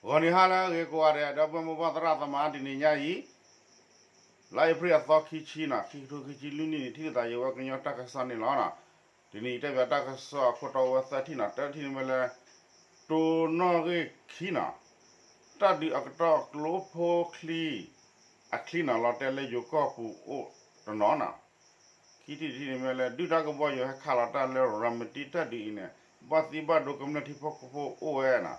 ဂီၤနံၤဟါလၢအဂ့ၤကိးဂၤဒဲး ဒီပုၢ်ဝဲၢ်မိၢ်ပၢ်သရၣ်သမါ တနံၤညါအံၤ လါအ့ဖြ့ၣ်အသီခံဆံနီၤ ခံကထိခံဆံလွံၢ်နံၣ်န့ၣ် ထံၣ်လိာ်သးယဝဲကညီတၢ်ကစီၣ်န့ၣ်လီၤ. တနံၤအံၤတဲဘၣ်တၢ်ကစီၣ်အခိၣ်တီအိၣ်ဝဲသၢထံၣ်နီၤ တၢထံၣ်န့ၣ်မ့ၢ်လၢ တိၤနီၣ်ဂံၢ်ခံနီၤ တၢ်ဒုးအကတီၢ်ကျိဖိချံ အချံနီၤ လီၤတဲာ်လၢယိၤကီၢ်ပူၤအိၣ်တနီၤနီၤ ခံထံၣ်တထံၣ်န့ၣ်မ့ၢ်လၢ ဒုၣ်ဒါကဘီယူၤဟဲခးလီၤတၢ်လၢ ရၤမတံတၢ်ဒုးအံၤန့ၣ် ဘၣ်သံဘၣ်ဒိကမျၢၢ်ထံဖိကီၢ်ဖိအိၣ်ဝဲနီၤ.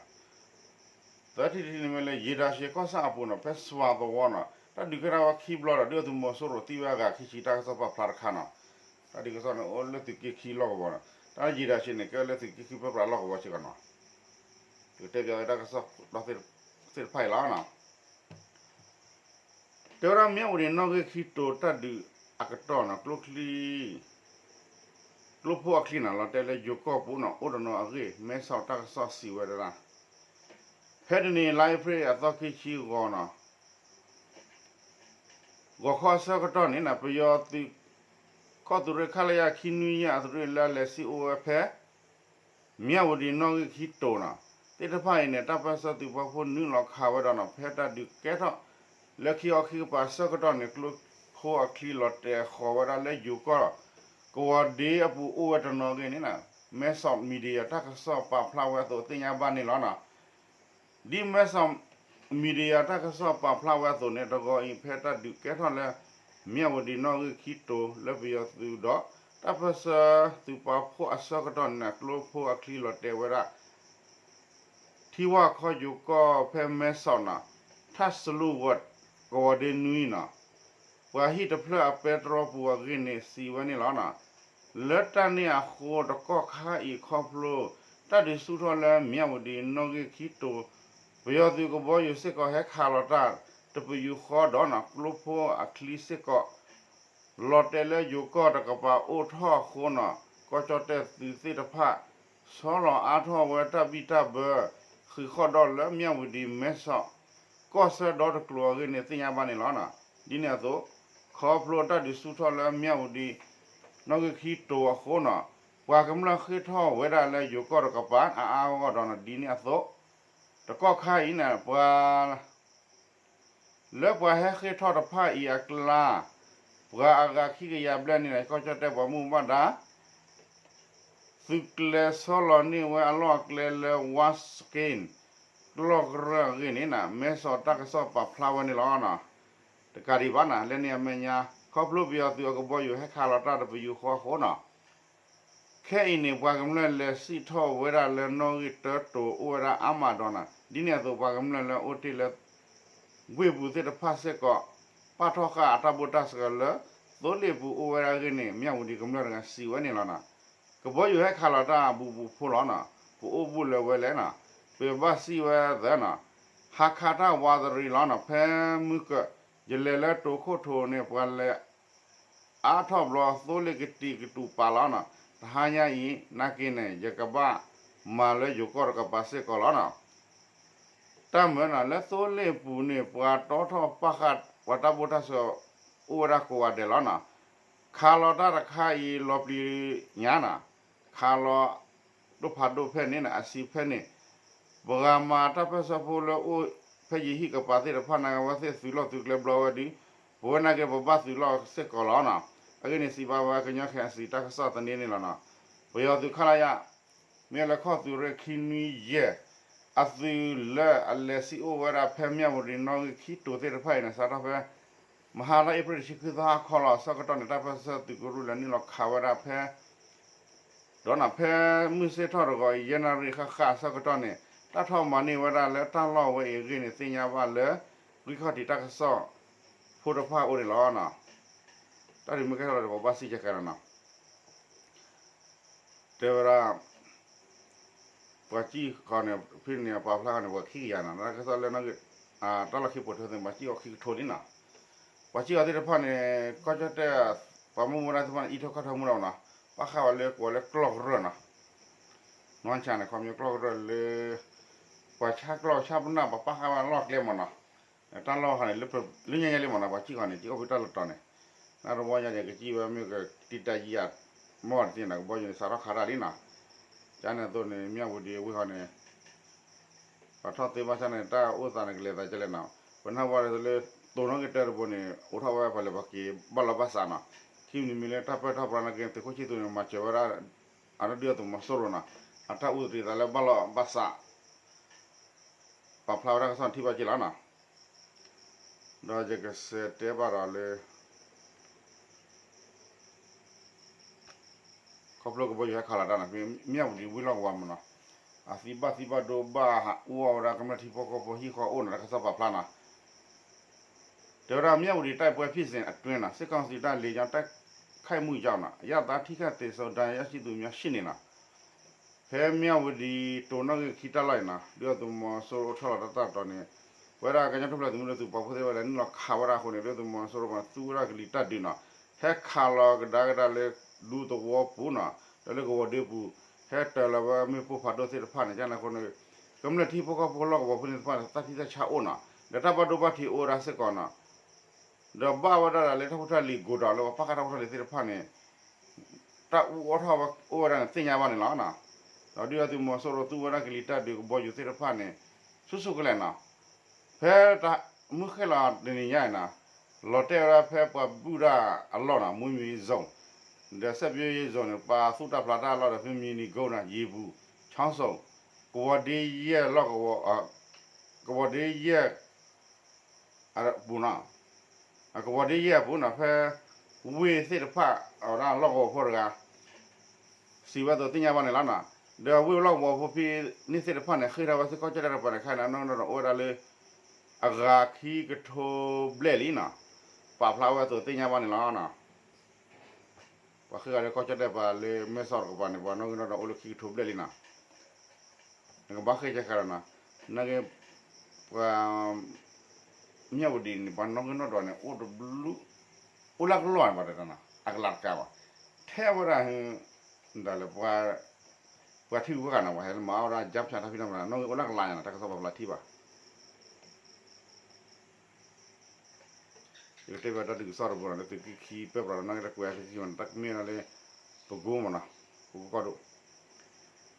သၢထံၣ်တထံၣ်န့ၣ်မ့ၢ်လၢ ယံာ်ဒၤရှ့ကီၢ်ဆၣ်အပူၤနီၤ ဖဲစွၤသဝီနီၤ တၢ်ဒုးကဲထီၣ်ဝဲခံဘျီဒီး ဒုၣ်ဒါသုးမီၤစိရိၤသံဝဲအဂၤခံဆံ တၢ်ကစီၣ်ပာ်ဖျါတခါနီၤ. တၢ်ဒုးကစီၣ်န့ၣ်အိၣ်လၢသုးက့ခံလီၢ်ကဝီၤနီၤ တၢ်ယံာ်ဒၤရှ့န့ၣ် ကဲလၢသုးက့ခံဖဲပှၤလီၢ်ကဝီၤစ့ၢ်ကီးနီၤ. ကတဲဘၣ်ဝဲတၢ်ကစီၣ်ဒီးသ့ၣ်တဖၣ်အံၤလီၤနီၤ. တဲဝဲဒၣ်မၠးဝတံၤနီၣ်ဂံၢ်ခံတိၤတၢ်ဒုးအကတီၢ်နီၤ ကျိချံ ကျိဖိအချံနီၤ လီၤတဲာ်လၢယိၤကီၢ်ပူၤနီၤ အိၣ်တနီၤအဂ့ၢ် မဲဆီးတၢ်ကစီၣ်စံးဝဲဒၣ် ဖဲတနံၤ လါအ့ဖြ့ၣ်အသီခံဆံဂီၤနီၤ ဂီၤခီအဆၢကတီၢ်န့ၣ် ပယီၤသုး ကီၢ်သုးရ့ၣ် ခလရ ခံနွံယဲၢ် အသုးရ့ၣ်လၢအလဲၤစံၣ်အိၣ်ဝဲဖဲ မၠးဝတံၤနီၣ်ဂံၢ်ခံတိၤနီၤ သ့ၣ်တဖၣ်အံၤန့ၣ် တၢ်ပၢၢ်ဆၢသုးပာ်ဖှိၣ်နုာ်လီၤခးဝဲဒီးနီၤ ဖဲတၢ်ဒုးကဲထီၣ် လၢခံခီခံကပၤအဆၢကတီၢ်န့ၣ် ကျိဖိအချံလီၤတဲာ်ဃီၤဝဲဒၣ်လၢယိၤကီၢ် ကဝီၤဒ့အပူၤအိၣ်ဝဲတနီၤအဂ့ၢ်န့ၣ် မဲဆီး Media တၢ်ကစီၣ်ပာ်ဖျါဝဲအသိးသ့ၣ်ညါဘၣ်န့ၣ်လီၤနီၤ. ဒ်မဲဆီး Media တၢ်ကစီၣ်ပာ်ဖျါဝဲအသိးန့ၣ် တဂီၤအံၤဖဲတၢ်ဒုးကဲထီၣ်လၢ မၠးဝတံၤနီၣ်ဂံၢ်ခံတိၤလၢပယီၤသုးဒီး တၢ်ပၢၢ်ဆၢသုးပာ်ဖှိၣ်အဆၢကတီၢ်န့ၣ် ကျိဖိအချံလီၤတဲာ်ဝဲဒၣ် ထံဝၣ်ခီယိၤကီၢ်ဖဲမဲဆီးနီၤ ထၣ်စလူဝး ကဝီၤဒ့နွံနီၤ ပှၤဟံၣ်တဖျၢၣ်အပဲတြီပူၤအဂ့ၢ်န့ၣ် စံးဝဲန့ၣ်လီၤ. လၢတၢ်န့ၣ်အဃိ တကီၢ်ခါအံၤခီဖျိ တၢ်ဒုးဆူၣ်ထီၣ်လၢမၠးဝတံၤနီၣ်ဂံၢ်ခံတိၤ ပယီၤသုးကဘီယူၤစ့ၢ်ကီးဟဲခးလီၤတၢ် တပယူာ်ဃီဒီးနီၤ ကျိဖိအချံစ့ၢ်ကီး လီၤတဲာ်လၢယိၤကီၢ်တကပၤအိၣ်ထီၣ်အဃိနီၤ ကီၢ်ကၠီၣ်တဲၣ်သုးသ့ၣ်တဖၣ် ဆီလီၤအါထီၣ်ဝဲတၢ်ဘံၣ်တၢ်ဘၢ ဃံးဃီၣ်ဒီးလၢမၠးဝတံၤမဲဆီး ကီၢ်ဆၢဒီတကျိၤအဂ့ၢ်န့ၣ်သ့ၣ်ညါဘၣ်န့ၣ်လီၤ. ဒ်န့ၣ်အသိး ခီဖျိတၢ်ဒုးဆူၣ်ထီၣ်လၢမၠးဝတံၤ နီၣ်ဂံၢ်ခံတိၤအဃိနီၤ ပှၤကမျၢၢ်ဃ့ၢ်ထီၣ်ဝဲဒၣ်လၢယိၤကီၢ်တကပၤအါအါဂီၢ်ဂီၢ်ဒီးနီၤ ဒ်န့ၣ်အသိး တကီၢ်ခါအံၤန့ၣ် ပှၤ လၢပှၤဟဲဃ့ၢ်ထီၣ်တဖၣ်အံၤအကျါ ပှၤအဂၤခံကယၤဘျဲၣ်န့ၣ် ကီၢ်ကၠီၣ်တဲၣ်ပှၤမူဘၣ်ဒါ သုးကျဲၤဆီလီၤန့ၢ်ဝဲအလီၢ်အကျဲလၢ ဝါစက့ၣ် ကလီၢ်ကရၢၢ်အဂ့ၢ်န့ၣ် မဲဆီးတၢ်ကစီၣ်ပာ်ဖျါဝဲန့ၣ်လီၤ. တကးဒံးဘၣ်န့ၣ် လၢန့ၣ်အမဲာ်ညါ ခီဖျိပယီၤသုးအကဘီယူၤဟဲခးလီၤတၢ်တပယူာ်ဃီအဃိနီၤ ခဲအံၤန့ၣ် ပှၤကမျၢၢ်လဲၤစံၣ်ထီၣ်ဝဲဒၣ်လၢနီၣ်ဂံၢ်တၢတိၤအိၣ်ဝဲဒၣ်အါမးဒီးနီၤ ဒ်န့ၣ်အသိးပှၤကမျၢၢ်လၢအိၣ်တ့ၢ်လၢ ဝ့ၢ်ပူၤသ့ၣ်တဖၣ်စ့ၢ်ကီး ပာ်ထီၣ်ဃာ်အတၢ်ဘိၣ်တၢ်စှၤလၢ သိလ့ၣ်ပူၤအိၣ်ဝဲဒၣ်အဂ့ၢ်န့ၣ် မၠးဝတံၤကမျၢၢ်တဂၤစံးဝဲန့ၣ်လီၤ. ကဘီယူၤဟဲခးလီၤတၢ်အဘူးဘူးဖိလီၤနီၤ ပအိၣ်ဘူးလၢၤဝဲလဲၣ်နီၤ ပဘၣ်စံၣ်ဝဲသၢနီၤ ဟးခးတၢ်ဝးတရံးလီၤနီၤ ဖဲမုၢ်ကၢး ယလဲၤလၢတိၤခိၣ်ထိးန့ၣ် ပှၤလဲၤ အါထီၣ်ဘျီသိလ့ၣ်ကတံၤကတူးပာ်လီၤနီၤ တဟါညါအံၤ နာ်က့န့ၣ် ယကဘၣ်မၤလၢယိၤကီၢ်တကပၤစ့ၢ်ကီးလီၤနီၤ တၢ်မၢနီၤ လၢသိလ့ၣ်ပူၤန့ၣ် ပှၤတီထီၣ်ပာ်ဃာ် ပှၤတၢ်ဘိၣ်တၢ်စှၤ အိၣ်ဝဲဒၣ်ကိးဂၤဒဲးလီၤနီၤ ခးလီၤတၢ်တခါအံၤ လီၤပျံၤညါနီၤ ခးလီၤ ဒိၣ်ဖးဒိၣ်ဖဲန့ၣ်နီၤ အဆံးဖဲန့ၣ် ပှၤမၤတၢ်ပၢၢ်ဆၢဖိလၢအိၣ်ဖဲယဟံၣ်ကပၤသ့ၣ်တဖၣ်န့ၣ် အဝဲသ့ၣ်သုးလီၢ်သုးကျဲဘျီဝဲဒီး ပဝဲနာ်က့ပဘၣ်သုးလီၢ်စ့ၢ်ကီးလီၤနီၤ အဂ့ၢ်န့ၣ်စံးဘၣ်ဝဲကညီခဲအစံးတၢ်ကစီၣ်သန့န့ၣ်လီၤနီၤ ပယီၤသုးခလရ မ့ၢ်လၢခီၣ်သုးရ့ၣ်ခံနွံယဲၢ် အသုးလၢအလဲၤစံၣ်အိၣ်ဝဲဒၣ်ဖဲမၠးဝတံၤနီၣ်ဂံၢ်ခံတိၤသ့ၣ်တဖၣ်အံၤန့ၣ် စးထီၣ်ဖဲ မဟါလါအ့ဖြ့ၣ်တဆံဃုသီဟါခီလီၤ အဆၢကတီၢ်န့ၣ် တၢ်ပၢၢ်ဆၢသုးကရူၢ်လဲၤနုာ်လီၤခးဝဲဒၣ်ဖဲ ဒီးနီၤ ဖဲမုၢ်ဆ့ၣ်ထီၣ်တဂီၤအံၤ ယဲၢ်နၣ်ရံၣ်ဃၣ်ဃၣ်အဆၢကတီၢ်န့ၣ် တၢ်ထီၣ်မၤန့ၢ်ဝဲဒၣ်လၢတၢ်လီၢ်ဝဲအံၤအဂ့ၢ်န့ၣ် သ့ၣ်ညါဘၣ်လၢ ဂံၢ်ခီၣ်ထံးတၢ်ကစီၣ်ဖိတဖၣ်အအိၣ်န့ၣ်လီၤ. တၢ်ဒုးမ့ၢ်ကဲထီၣ်လီၤဒီး ပဘၣ်စံၣ်ကဲကဲလီၤနီၤ တဲဝဲဒၣ် ပှၤစံၣ်ဃီန့ၣ် ဖဲန့ၣ်အပာ်ဖျါဃီန့ၣ် ပှၤခံကယၤနီၤ တၢ်ကစီၣ်လၢနီၣ်ဂံၢ် တၢ်လီၢ်ခံပိာ်ထွဲသ့ၣ် ပှၤစံၣ်အီၤခံကထိလံနီၤ ပှၤစံၣ်အီၤသ့ၣ်တဖၣ်န့ၣ် ကီၢ်ကၠီၣ်တဲၣ် ပှၤမူဝဲဒၣ်သ့ၣ်တဖၣ်န့ၣ် အံးထီၣ်ခီၣ်ထီၣ်မူဒီးနီၤ ပာ်ဃာ်ဝဲလၢကိးလၢကျီၢ်ကရၢၢ်နီၤ နီၢ်ဆါန့ၣ် ခီပညီကျီၢ်ကရၢၢ်လၢ ပှၤဆါကျီၢ်ဆါပနၢ် ပှၤပာ်ဃာ်ဝဲလီၢ်ကျဲမ့ၢ်နီၤ တၢ်လီၢ်ဃီန့ၣ် လၢညါညါလံမ့ၢ်နီၤ ပှၤစံၣ်ဃီန့ၣ် စံၣ်အီၤဖဲတၢ်လီၢ်တီၤန့ၣ် နတဝီညါန့ၣ် ကစံၣ်ဝဲမ့ၢ်ကတံာ်တာ်ယံာ်ယံာ် မီၢ်တသ့နီၤ ကဘီယူၤန့ၣ် စးထီၣ်ခးတၢ်လံနီၤ ကန့ၣ်အသိးန့ၣ် မၠးဝတံၤဝ့ၢ်ဃီန့ၣ် ပှၤထီၣ်သ့ဘၣ်ဆၣ်န့ၣ် တၢ်အိၣ်သးန့ၣ်ကလဲၤသးကလဲၣ်နီၤ, ပနၢ်ပၢၢ်လၢ တိၤနီၣ်ဂံၢ်တၢတဘိန့ၣ် အိးထီၣ်ဝဲပှၤလဲၤပှၤက့ၤဘၣ်လီၤဘၣ်စးနီၤ, ခံမံၤတမံၤလၢတၢ်ပၢၢ်ထီၣ်ပြးနာ်က့ သုးခိၣ်ဆံၣ်သူးန့ၣ် မၤစၢၤဝဲဒၣ် အဒုၣ်ဒါသုးမီၤစိရိၤနီၤ, အတၢ်အူသရံးသးလၢဘၣ်လီၤဘၣ်စး ပာ်ဖျါဝဲဒၣ်ကစီၣ်ထံၣ်ဘၣ်က့ၤလီၤနီၤ, ဒီးယကစံးတဲဘၣ်ဒီးလၢ ခီဖျိကဘီယူၤဟဲခးလီၤတၢ်န့ၣ် မၠၣ်ဝတံၤဝ့ၢ်လီၢ်ကဝီၤမ့ၢ်နီၤ, အသံဘၣ်သံဘၣ်ဒိဘၣ်ဟးအူအီၣ်ဝဲဒၣ်ကမျၢၢ်ထံဖိကီၢ်ဖိဟံၣ်ဃီအိၣ်နီၤ တၢ်ကစီၣ်ပာ်ဖျါနီၤ, တဲဝဲဒၣ် မြဝတီတိုက်ပွဲဖြစ်စဉ်အတွင်းနီၤ စစ်ကောင်စီတပ်လေကြောင်းတိုက်ခိုက်မှုကြောင့်နီၤ အရပ်သားထိခိုက်သေဆုံးဒဏ်ရာရရှိသူများရှိနေနီၤ ဖဲမၠၣ်ဝတံၤတိၤနီၣ်ဂံၢ်ခံတၢ်လီၢ်အံၤနီၤ ဒုၣ်ဒါသုးမီၤစိရိၤအိၣ်ထီၣ်လီၤတၢ်တီၤန့ၣ် ပဝဲဒၣ်ကညီထူၣ်ဖျဲးသုးမုၢ်ဒိၣ်သုးပာ်ဖှိၣ်သ့ၣ်တဖၣ်လဲၤနုာ်လီၤခးဝဲဒၣ်အဃိန့ၣ် ဒုၣ်ဒါသုးမီၤစိရိၤပှၤသူဝဲဒၣ်ကလံၤတၢ်ဒုးနီၤ ဟဲခးလီၤကဒါကဒါလၢ ဒူသဝီပူၤနီၤ ဒီးလၢကဝီၤဒ့ပူၤ ဟဲတၢၤလီၤဝဲမ့ၣ်ပိၢ်ဖးဒိၣ်သ့ၣ်တဖၣ်န့ၣ် ကန့ၣ်အဃိန့ၣ် ကမျၢၢ်ထံဖိကီၢ်ဖိလီၢ်ကဝီၤဖိန့ၣ်တဖၣ်န့ၣ် တၢ်ထံၣ်တၢ်ဆါအိၣ်နီၤ ဒီးတၢ်ဘၣ်ဒိဘၣ်ထံးအိၣ်ဝဲဒၣ်စ့ၢ်ကီးနီၤ ဒီးဘၣ်ဝဲဒၣ်ဒီးလၢတၢ်ဖိတၢ်လံၤကိးဒီးလၢပှၤပာ်ဃာ်တၢ်ဖိတၢ်လံၤသ့ၣ်တဖၣ်န့ၣ် တၢ်အူအီၣ်ထီၣ်ဝဲအိၣ်ဝဲဒၣ်န့ၣ် သ့ၣ်ညါဘၣ်န့ၣ်လီၤ. ဒီးဒုၣ်ဒါသုးမီၤစိရိၤသူဝဲဒၣ်ကလံၤတၢ်ဒုးကဘီယူၤသ့ၣ်တဖၣ်န့ၣ် ဆူၣ်ဆူၣ်ကလဲာ်နီၤ, ဖဲတၢ်မုၢ်ဃ့ၢ်လီၤတနံၤညါအံၤနီၤ, လီၤတဲာ်ဝဲဒၣ်ဖဲပှၤဘုၣ်တၢ်အလီၢ်နီၤ, မွေမီ zone ဒီး စိုက်ပျိုးရေး zone န့ၣ် ပှၤသူၣ်တၢ်ဖျးတၢ်အလီၢ်ဒီး ဖဲမံၤနံၤကိနီၤ, ယံၤပူၤ ချောင်းစုံ ကဝီၤဒ့ယဲၢ်လီၢ်ကဝီၤ ကဝီၤဒ့ယဲၢ် အပူၤနီၤ, ကဝီၤဒ့ယဲၢ်အပူၤနီၤ ဖဲ ဝ့ၢ်သ့ၣ်တဖၣ် အဝဲဒၣ်လီၢ်ကဝီၤဖိတဂၤ စံးဝဲအသိးသ့ၣ်ညါဘၣ်န့ၣ်လီၤနီၤ. ဒီးဝ့ၢ်လီၢ်ကဝီၤဖိဖဲန့ၣ်သ့ၣ်တဖၣ်န့ၣ် ဃ့ၢ်ထီၣ်ဝဲစ့ၢ်ကီးကၠီၣ်တဲၣ်တကပၤန့ၣ် ခဲအံၤန့ၣ် နီၢ်ကနီၣ်ဒီးအိၣ်ဝဲဒၣ်လၢ အဂၤခံကထိဘျဲၣ်လံနီၤ, ပာ်ဖျါဝဲအသိးသ့ၣ်ညါဘၣ်န့ၣ်လီၤ. ပှၤဃ့ၢ်ဂၤလၢကီၢ်ကၠီၣ်တဲၣ်ပၤလၢမဲၢ်ဆီးတကပၤန့ၣ် ပှၤနီၢ်ကနီၣ်ဒီးအိၣ်လၢခံကထိဘျဲၣ်လံနီၤ. နကဘၣ်ဃ့ၢ်ကဲခါဒီးနီၤ, နက့ ပှၤ မၠၣ်ဝတံၤန့ၣ် ပှၤနီၢ်ကနီၣ်ဒီးန့ၣ် အိၣ်တဘျုး, အိၣ်လၢကလီၢ်န့ၣ်ဘၣ်တနီၤ အကလးတကးဘၣ်, ထဲဝဲဒၣ် ဒၣ်လၢ ပှၤထံဂုၤကီၢ်ဂၤနီၤ ပှၤဟဲလၢမၤအီၣ်ဝဲဒၣ် ကၠါဖၠးတၢ်ဖံးတၢ်မၤနီၤ နီၢ်က့အိၣ်လၢကလးညါနီၤ တၢ်ကစီၣ်ပာ်ဖျါထံၣ်ဘၣ် ယကတဲဘၣ်တၢ်ဒုးကစီၣ်တဘိနီၤ လၢသုးက့ခံပၢပြးဒီး နီၢ်က့တကွဲးသုးက့ခံမးနီၤ တၢ်ကမ့ၢ်ဝဲဒၣ်လၢ ပကိမးနီၤ ပကိကီၢ်ဒိၣ်,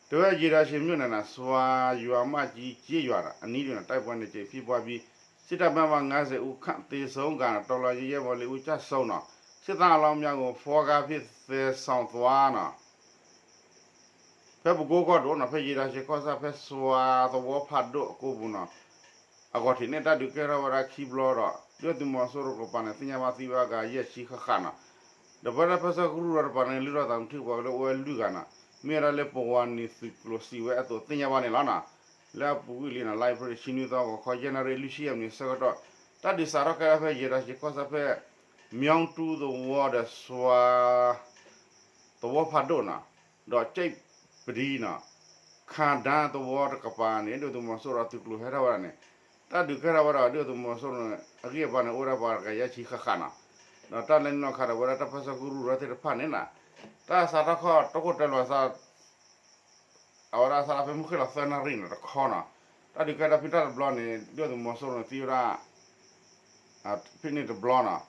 တဲဝဲ ရေတာရှည်မြို့နယ်နီၤ စွာယွၤမကြီးကျေးရွာအနီးတွင် တိုက်ပွဲနှစ်ကြိမ်ဖြစ်ပွားပြီး စစ်တပ်ဘက်မှ ငါးဆယ်ဦးခန့်သေဆုံးကာ တော်လှန်ရေးရဲဘော်လေးဦးကျဆုံးနီၤ စစ်သားအလောင်းများကို ဖော်ကားဖြင့်သယ်ဆောင်သွားနီၤ ဖဲပကိကီၢ်ဒိၣ်နီၤ ဖဲရေတာရှည်ကီၢ်ဆၣ် ဖဲစွၤသဝီဖးဒိၣ်အကိပူၤနီၤ အဂီၢ်ထံးန့ၣ် တၢ်ဒုးကဲထီၣ်ဝဲဒၣ်ခံဘျီဒီး ဒုၣ်ဒါသုးမီၤစိရိၤတကပၤန့ၣ် သ့ၣ်ညါဘၣ်သံဝဲအဂၤယဲၢ်ဆံဃၣ်ဃၣ်နီၤ ဒီးပဝဲဒၣ်ဖဲဆၢကရူၢ်ဒီးတကပၤန့ၣ် လုၢ်ထီၣ်သးမုာ်ထံကပီၤကလၢအိၣ်ဝဲလွံၢ်ဂၤနီၤ မ့ၢ်ဝဲဒၣ်လၢပဝၤနံၤသုးကျိၤစံးဝဲအသိးသ့ၣ်ညါဘၣ်န့ၣ်လီၤနီၤ လၢအပူၤကွံာ်လံနီၤ လါအ့ဖြ့ၣ်တဆံနွံသီ ဂီၤခီယဲၢ်နၣ်ရံၣ်လွံၢ်ဆံယဲၢ်မံးနံးဆၢကတီၢ် တၢ်ဒုးစးထီၣ်ကဲထီၣ်ဖဲ ရေတာရှည်ကီၢ်ဆၣ်ဖဲ မြောင်းတူးသဝီဒီးစွၤ သဝီဖးဒိၣ်နီၤ ဒီးကၠဲၣ်ပဒံနီၤ ခးဒၣ်သဝီတကပၤန့ၣ် ဒုၣ်ဒါသုးမီၤစိရိၤအသုးကျိၤဟဲထီၣ်ဝဲဒၣ်န့ၣ် တၢ်ဒုးကဲထီၣ်ဝဲဒၣ် ဒုၣ်ဒါသုးမီၤစိရိၤန့ၣ် အဂံၢ်အဘါန့ၣ် အိၣ်ဝဲဒၣ်ပှၤတကယၤဆံဃၣ်ဃၣ်နီၤ ဒီးတၢ်လဲၤနုာ်လီၤခးဒီးဝဲဒၣ်တၢ်ပၢဆှၢကရူၢ်ရၢသ့ၣ်တဖၣ်န့ၣ်နီၤ တၢ်စးထီၣ်ခီၣ်တၢ်ခိၣ်တၢ်လီၤစး အဝဲဒၣ်စးထီၣ်ဖဲမုၢ်ဃ့ၢ်လီၤသၢနၣ်ရံၣ်န့ၣ်တခီနီၤ တၢ်ဒုးကဲထီၣ်ဖဲတၢ်တဘျီန့ၣ် ဒုၣ်ဒါသုးမီၤစိရိၤန့ၣ်သံဝဲဒၣ် ဖဲန့ၣ်တဘျီနီၤ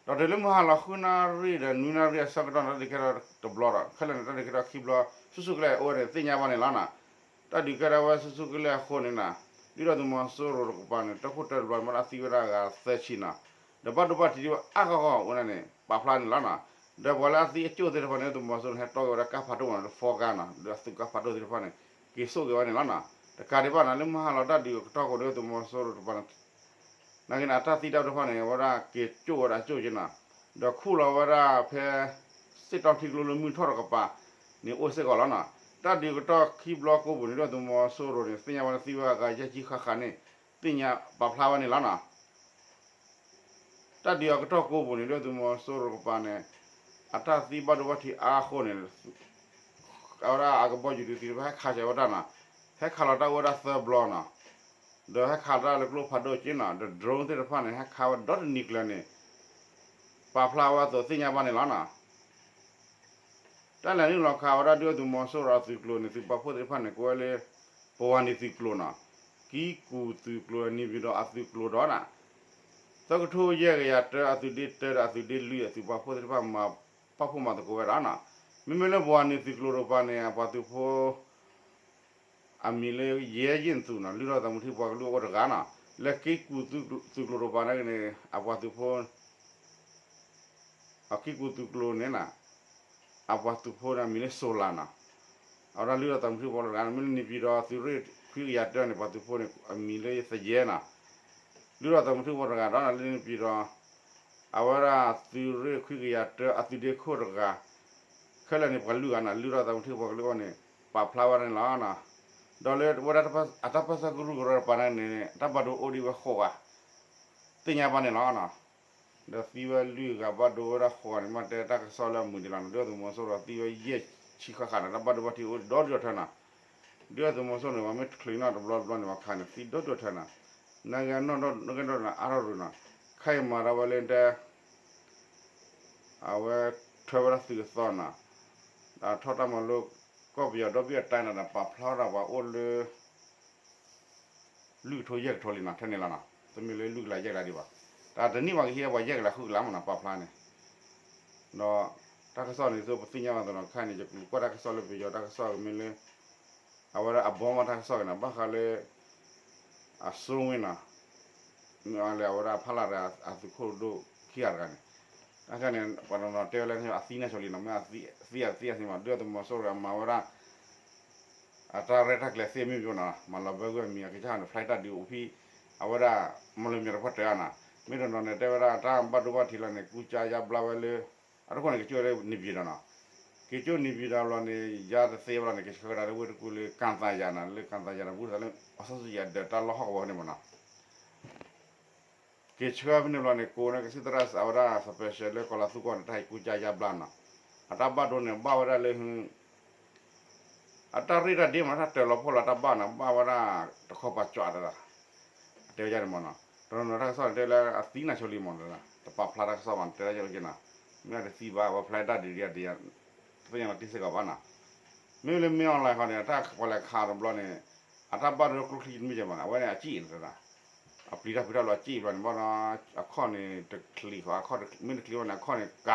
ဒီးတုၤလၢမုၢ်ဟါလီၤဃုနၣ်ရံၣ်ဒီးနွံနၣ်ရံၣ်အဆၢကတီၢ်န့ၣ် တၢ်ဒုးကဲထီၣ်တဘျီဒီး ခဲလၢာ်န့ၣ် တၢ်ဒုးကဲထီၣ်ခံဘျီ ဆူၣ်ဆူၣ်ကလဲာ်အိၣ်ဝဲန့ၣ် သ့ၣ်ညါဘၣ်န့ၣ်လီၤနီၤ တၢ်ဒုးကဲထီၣ်ဝဲဆူၣ်ဆူၣ်ကလဲာ်အဃိန့ၣ်နီၤ ဒုၣ်ဒါသုးမီၤစိရိၤတကပၤန့ၣ် တၢ်ခိၣ်တၢ်တဘျီမ့ၢ်ဒၣ်သံဝဲဒၣ်အဂၤသၢဆံနီၤ ဒီးဘၣ်ဒိဘၣ်ထံးဒံးဝဲအါဂီၢ်ဂီၢ်ဝဲဒၣ်န့ၣ် ပာ်ဖျါန့ၣ်လီၤနီၤ ဒီးပှၤလၢအသံအကၠိၣ်သ့ၣ်တဖၣ်န့ၣ် ဒုၣ်ဒါသုးမီၤစိရိၤန့ၣ် ဟဲတီၢ်က့ၤဝဲဒၣ်ကါဖးဒိၣ်မးနီၤ ဒီးဖီကါနီၤ ဒီးအသုးကါဖးဒိၣ်သ့ၣ်တဖၣ်န့ၣ် က့ၤစိာ်က့ၤဝဲန့ၣ်လီၤနီၤ တကးဒံးဘၣ်နီၤ လၢမုၢ်ဟါလီၤတၢ်ဒုးကတီၢ်အဃိန့ၣ် ဒုၣ်ဒါသုးမီၤစိရိၤတကပၤန့ၣ် နာ်က့န့ၣ် အတၢ်သံတၢ်ပှၢ်တဖၣ်န့ၣ် အဝဲဒၣ်က့ၤကၠိၣ်ဝဲဒၣ်ကၠိၣ်က့ၤနီၤ ဒီးခူၣ်လီၤဝဲဒၣ်ဖဲ စ့ၣ်တီၣ်ထံကျိလၢမုၢ်ထီၣ်တကပၤန့ၣ် အိၣ်စ့ၢ်ကီးလီၤနီၤ တၢ်ဒုးကတီၢ်ခံဘျီကိးပူၤန့ၣ် ဒုၣ်ဒါသုးမီၤစိရိၤန့ၣ် သ့ၣ်ညါဝဲန့ၣ်သံဝဲအဂၤယဲၢ်ဆံဃၣ်ဃၣ်န့ၣ် သ့ၣ်ညါပာ်ဖျါဝဲန့ၣ်လီၤနီၤ တၢ်ဒုးအကတီၢ်ကိးပူၤန့ၣ် ဒုၣ်ဒါသုးမီၤစိရိၤတကပၤန့ၣ် အတၢ်သံဘၣ်ဒိဘၣ်ထံးအါအဃိန့ၣ် အဝဲဒၣ်အကဘီယူၤဒုးသံတဖၣ်ဟဲခးစၢၤဝဲတၢ်နီၤ ဟဲခးလီၤတၢ်အိၣ်ဝဲဒၣ်သၢဘျီနီၤ ဒီးဟဲခးတၢ်လၢကျိဖးဒိၣ်က့နီၤ ဒီး drone သ့ၣ်တဖၣ်န့ၣ် ဟဲခးဝဲဒီတနံၤကျၢၤန့ၣ် ပာ်ဖျါဝဲအသိးသ့ၣ်ညါဘၣ်န့ၣ်လီၤနီၤ တၢ်လဲၤနုာ်လီၤခးဝဲဒၣ်ဒုၣ်ဒါသုးမီၤစိရိၤအသုးကျိၤန့ၣ် သုးပာ်ဖှိၣ်သ့ၣ်တဖၣ်န့ၣ် ကိးဝဲလၢ ပဝၤနံၤသုးကျိၤနီၤ ကံကူၣ်သုးကျိၤ နံၤပျံၤဒီးအသုးကျိၤဒီးနီၤ သၢကထိယဲၢ်ကယၤတၢ အသုးဒ့တၢဒီးအသုးဒ့လွံၢ် အသုးပာ်ဖှိၣ်သ့ၣ်တဖၣ်မၤပာ်ဖှိၣ်မၤသကိးဝဲဒၣ်နီၤ မ့မ့ၢ်လၢပဝၤနံၤသုးကျိၤတကပၤန့ၣ် အပှၤသုးဖိ အမံၤလၢယဲယ့ၣ်သူနီၤ, လုၢ်ထီၣ်သးမုၢ်ထံပှၤကလုာ်အိၣ်တဂၤနီၤ, လၢက့ကူသုးကျိၤတပၤန့ၣ် အပှၤသုးဖိ အက့ကူသုးကျိၤန့ၣ်နီၤ, အပှၤသုးဖိန့ၣ် အမံၤလၢစိၤလၤနီၤ, အဝဲဒၣ်လုၢ်ထီၣ်သးမုၢ်ထံပှၤကလုာ်တဂၤနီၤ, မ့ၢ်လၢနံၣ်ပံၤဒီးသုးရ့ၣ်ခွံကယၤတၢန့ၣ် ပှၤသုးဖိန့ၣ် အမံၤလၢသယဲနီၤ, လုၢ်ထီၣ်သးမုၢ်ထံပှၤတဂၤဒီး လၢနံၣ်ပံၤဒီး အဝဲဒၣ်သုးရ့ၣ်ခွံကယၤတၢ အသုးဒ့ခိၣ်တဂၤ, ခဲလၢာ်န့ၣ် ပှၤလွံၢ်ဂၤနီၤ, လုၢ်ထီၣ်သးမုၢ်ထံပှၤကလုာ်အိၣ်န့ၣ် ပာ်ဖျါဝဲဒၣ်န့ၣ်လီၤ. ဒီးလၢဝဲဒၣ်အတၢ်ပၢၢ်ဆၢကရူၢ်ကရၢတပၤန့ၣ်န့ၣ် တၢ်ဘၣ်ဒိအိၣ်ဒံးဝဲဃိးဂၤ သ့ၣ်ညါဘၣ်န့ၣ်လီၤ. ဒီးသံဝဲလွံၢ်ဂၤ ဘၣ်ဒိဝဲဒၣ်ဃိးဂၤန့ၣ် မ့ၢ်တဲတၢ်ကစီၣ်လၢအမုာ်ဒံးလီၤနီၤ, ဒုၣ်ဒါသုးမီၤစိရိၤသံဝဲယဲၢ်ဆံဃၣ်ဃၣ်န့ၣ် တၢ်ဘၣ်ဒိဘၣ်ထံးအိၣ်ဒီဒူၣ်ဒီထၢနီၤ, ဒုၣ်ဒါသုးမီၤစိရိၤန့ၣ် ပှၤမ့ၢ်ချုးနီၣ်တဘျီတဘျီန့ၣ် ပှၤခးန့ၣ် သံဒီဒူၣ်ဒီထၢနီၤ, နကဲနီၣ်နီၣ်ကဲနီၣ်နီၣ်အါထီၣ်ရူၤနီၤ, ခဲအံၤမၤဒၣ်ဝဲလၢတဲ အဝဲထွဲဝဲဒၣ်သုးအသီနီၤ, ဒီးထီၣ်တၢ်မၤလိ ကီၢ်ပယီၤဒီဘ့ၣ်အတၢ်န့ၣ်ဒီး ပာ်ဖျါထီၣ်ပှၤအိၣ်လၢ လွံၢ်ကထိယဲၢ်ကထိလံနီၤ, ထဲန့ၣ်လီၤနီၤ, တမ့ၢ်လၢလွံၢ်ကလးယဲၢ်ကလးဒံးဘၣ်, တၢ်တနံၣ်ဘၣ်ကဟံးဝဲပှၤယဲၢ်ကလးဃုကလးမ့ၢ်နီၤ ပာ်ဖျါန့ၣ်, ဒီးတၢ်ကစီၣ်န့ၣ် သိပသ့ၣ်ညါဘၣ်သနီၤ, ခဲအံၤန့ၣ် ယကလူးကွၢ်တၢ်ကစီၣ်လၢပယီၤတၢ်ကစီၣ်ကမ့ၢ်လၢ အဝဲဒၣ်အဘီမီၢ်တၢ်ကစီၣ်က့ၤနီၤ, ဘၣ်ဃးလၢ အစိဝ့ၢ်နီၤ, မ့ၢ်အီၤလၢအဝဲဒၣ်ဖးလၢ်တဂၤ အသုးခိၣ်ဒိၣ်ခံဂၤတဂၤန့ၣ်, တၢ်ခါန့ၣ် ပှၤတနီၤတဲဝဲလၢအသံန့ၣ်ဆိလံနီၤ, မ့ၢ်အသံအသံအသံမး ဒုၣ်ဒါသုးမီၤစိရိၤအမၤဝဲဒၣ် အတၢ်ရဲၣ်တၢ်ကျဲၤသ့ၣ်မ့ၢ်ဘၣ်နီၤ, မၤလီၤဘၢကွံာ်အမံၤအကစၢ်န့ၣ် ဖျါတၢ်ဒုးအိၣ်ဖဲ အဝဲဒၣ် မၤလၢမၠဲးတဖၣ်တၢၢ်နီၤ, မ့ၢ်တနီၤန့ၣ် တဲဝဲဒၣ်တၢ်ဘၣ်ဒိဘၣ်ထံးလီၤန့ၣ် ကူစါယါဘျါဝဲလၢ အတခိၣ်န့ၣ် ကကၠိၣ်လၢနံၣ်ပံၤဒီးနီၤ, က့ၤကၠိၣ်နံၣ်ပံၤဒီးဘျီန့ၣ် ယါတသ့ဘၣ်လီၤန့ၣ် ကဆှၢဝဲဒၣ်လၢဝ့ၢ်တကူၣ်လၢ ကၣ်သးယၤနီၤ, လၢကၣ်သးယၤန့ၣ် ဘူးသးလၢ အစီဆှံယၤဒီးတၢ်လီၢ်ဟီၣ်ကဝီၤန့ၣ်မ့ၢ်နီၤ က့ၤဆှၢဖဲန့ၣ်ဘျီန့ၣ် ကိးန့ၢ်ကစၢ်သရၣ်အဝဲဒၣ် special လၢကီၤလၤသူကီၢ်န့ၣ် တၢ်ဟဲကူစါယါဘျါနီၤ, အတၢ်ဘၣ်ဒိန့ၣ် ဘၣ်ဝဲဒၣ်လၢ အတၢ်ရ့တၢ်ဒ့မး တၢ်တၢၤလီၤဖီၣ်လီၤတၢ်ဘၣ်နီၤ, ဘၣ်ဝဲဒၣ်တခီပာ်ကၠီတဒၣ်, တဲဝဲဒၣ်န့ၣ်မ့ၢ်နီၤ, တနီၤနီၤတၢ်ကစီၣ်န့ၣ် တဲလၢအသံန့ၣ်ဆိလံမ့ၢ်နီၤ, တပာ်ဖျါတၢ်ကစီၣ်ဘၣ်န့ၣ် တဲဒၣ်ယဲၢ်က့နီၤ, မ့ၢ်အတသံဘၣ် ပှၤဖျါတၢ်ဒုးဒံးဒံး တသ့ၣ်ညါလီၤတံၢ်စ့ၢ်ကီးဘၣ်နီၤ, မ့မ့ၢ်လၢမ့ၢ်အီၣ်လဲၣ်ခီန့ၣ် တၢ်ပှၤလဲၤခးတဘျီန့ၣ် အတၢ်ဘၣ်ဒိကျိချံတမ့ၢ်ကဲဘၣ်နီၤ, အဝဲန့ၣ်အစံၣ်န့ၣ်တဒၣ် အပျံၤတၢ်ဖုးတၢ်လီၤစံၣ်ဘျီန့ၣ် ဘၣ်ဒီး အခီၣ်န့ၣ်တချံးဃီ အခီၣ်မ့ၢ်တချံးဘၣ်န့ၣ် အခီၣ်န့ၣ်ကါလီၤသ့ၣ်ညါဘၣ်နီၤ, တၢ်ကစီၣ်န့ၣ် ပာ်ဖျါလီၤတံၢ်လီၤဆဲးဘၣ်နီၤ, ကန့ၣ်အသိးန့ၣ် မ့ၢ်အီၤလဲၣ်န့ၣ် အဝဲ အဂီၤတဟဲပၢၢ်ထီၣ်လၢၤဘၣ်နီၤ, ဘၣ်ထီၣ်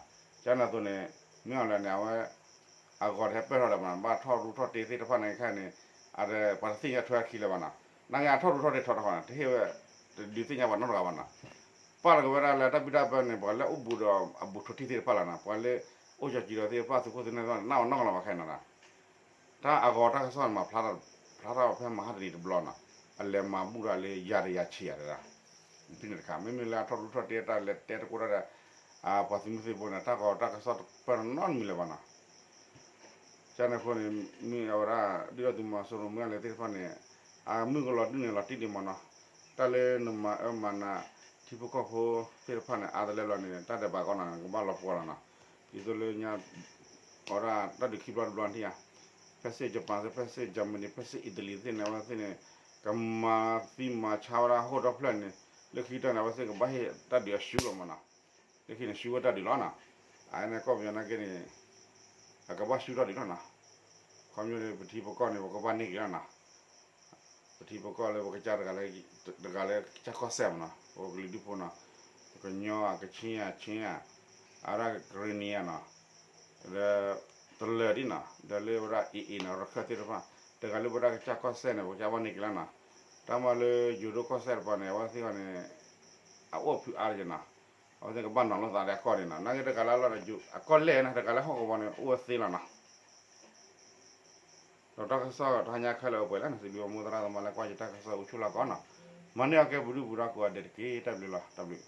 ရူထီၣ်တ့သ့ၣ်တဖၣ်န့ၣ်ခဲန့ၣ် အပှၤတသ့ၣ်ညါထွဲခံလၢၤဘၣ်နီၤ, နာ်က့အထီၣ်ရူထီၣ်တ့ထီၣ်တခီနီၤ တဟ့ၣ်ဝဲ တဒုးသ့ၣ်ညါပှၤနီတဂၤဘၣ်နီၤ, ပာ်လီၤက့ၤဝဲဒၣ်လၢတၢ်ဘံၣ်တၢ်ဘၢန့ၣ် ပှၤလၢအိၣ်ဘူးဒီးအဘူးထိၣ်ထံၣ်သ့ၣ်တဖၣ်လီၤနီၤ, ပှၤလၢအိၣ်ကၠီၤကံၤဒီးသ့ၣ်တဖၣ် သုးခိၣ်သုးနၢ်သ့ၣ်တဖၣ်န့ၣ် နၢ်အီၤနီတဂၤလီၤဘၣ်ခဲအံၤနီၤ, တၢ်အဂီၤတၢ်ကစီၣ်န့ၣ် မၤဖျါထီၣ်ဖဲမဟါတနံၤတဘျီနီၤ, အလဲၤမၤဘူၣ်တၢ်လၢယၤဒီးယၤဆံးယၤတဒၣ်, ဖဲန့ၣ်တခါ မ့မ့ၢ်လၢအထီၣ်ရူထီၣ်တ့တၢ်လဲၤတဲတကိးတၢ်ဒီး ပှၤသုးမုၢ်သံၣ်ဘိန့ၣ် တၢ်ဂီၤတၢ်ကစီၣ်တပၢၢ်နီတမံၤလၢၤဘၣ်နီၤ ကန့ၣ်အဃိန့ၣ် မ့ၢ်အဝဲဒၣ် ဒုၣ်ဒါသုးမီၤစိရိၤမ့ၢ်အလဲၤသ့ၣ်တဖၣ်န့ၣ် အမုၢ်ကလီၤဒုၣ်န့ၣ်လီၤတံၢ်ဒံးမ့ၢ်နီၤ, တၢ်လၢနမၤအၢမၤနး ထံဖိကီၢ်ဖိသ့ၣ်တဖၣ်န့ၣ် အါတလဲလီၤန့ၣ် တၢ်ဒဲးဘးကီးနီၤ ကဘၣ်လီၤပှီၢ်လီၤနီၤ, ဒ်သိးလၢညါ အဝဲဒၣ်တၢ်ဒုးခံဘျီတဘျီထံၣ်ဧါ, ဖဲစ့ၣ် Japan စ့ၣ် ဖဲစ့ၣ် Germany ဖဲစ့ၣ် Italy သ့ၣ်န့ၣ် အဝဲသ့ၣ်န့ၣ် ကမၤသံမၤဆါဝဲဒၣ်ဟီၣ်ခိၣ်ဒီဖျၢၣ်န့ၣ် လၢခံကတၢၢ်န့ၣ် အဝဲသ့ၣ်ကဘၣ်ဟ့ၣ်တၢ်ဒုးအရှုံးလီၤမ့ၢ်နီၤ လၢခံန့ၣ် ရှုံးဝဲတၢ်ဒုးလီၤနီၤ, အန့ၣ်ကီၢ်ပယီၤနာ်က့န့ၣ် အကဘၣ်ရှုံးထီၣ်ဒံးလီၤနီၤ, ခီဖျိလၢပထံပကီၢ်န့ၣ် ပကဘၣ်န့ၢ်က့ၤလီၤနီၤ, ပထံပကီၢ်လၢပကစၢ်တဂၤလၢ တဂၤလၢကစၢ်ကီၢ်စဲၣ်မ့ၢ်နီၤ ပကလုာ်ဒူၣ်ဖိနီၤ, ကညီ ကချ့ၣ် အ ခ့ၣ် အ အဝဲဒၣ်ကရ့ၣ်နံၤနီၤ, ဒီး တလၢာ်ဒ်နီၤ ဒီးလၢဝဲဒၣ် AA နီၤ ရခၢၣ်သ့ၣ်တဖၣ် တဂၤလၢပဝဲဒၣ်ကစၢ်ကီၢ်စဲၣ်န့ၣ် ပကဘၣ်န့ၢ်က့ၤလီၤနီၤ, တၢ်မၤလၢယိၤဒိၣ်ကီၢ်စဲၣ်တပၤန့ၣ် အဝဲသ့ၣ်တဖၣ်န့ၣ် အအိၣ်ဖုးအါတက့ၢ်နီၤ, အဝဲသ့ၣ်ကဘၣ်နီၤလိာ်သးလၢအကီၢ်န့ၣ်နီၤ, နာ်က့တဂၤလၢလီၤဒီး အကီၢ်လဲၣ်နီၤ တဂၤလၢဟီၣ်ကဝီၤန့ၣ် အိၣ်ဝဲသ့လီၤနီၤ ဒီးတၢ်ကစီၣ်တဟါညါခဲလၢာ်အိၣ်ပှဲၤလံနီၤ, စံးဘျုးမိၢ်သရၣ်သမါလၢကွၢ်ယတၢ်ကစီၣ်အိၣ်ဆူၣ်လီၤကီးနီၤ, မၤန့ၢ်အီၤကဲပဒုၣ်ပဒါကိးဂၤဒဲးတက့ၢ်, တၢ်ဘျုးလီၤ တၢ်ဘျုး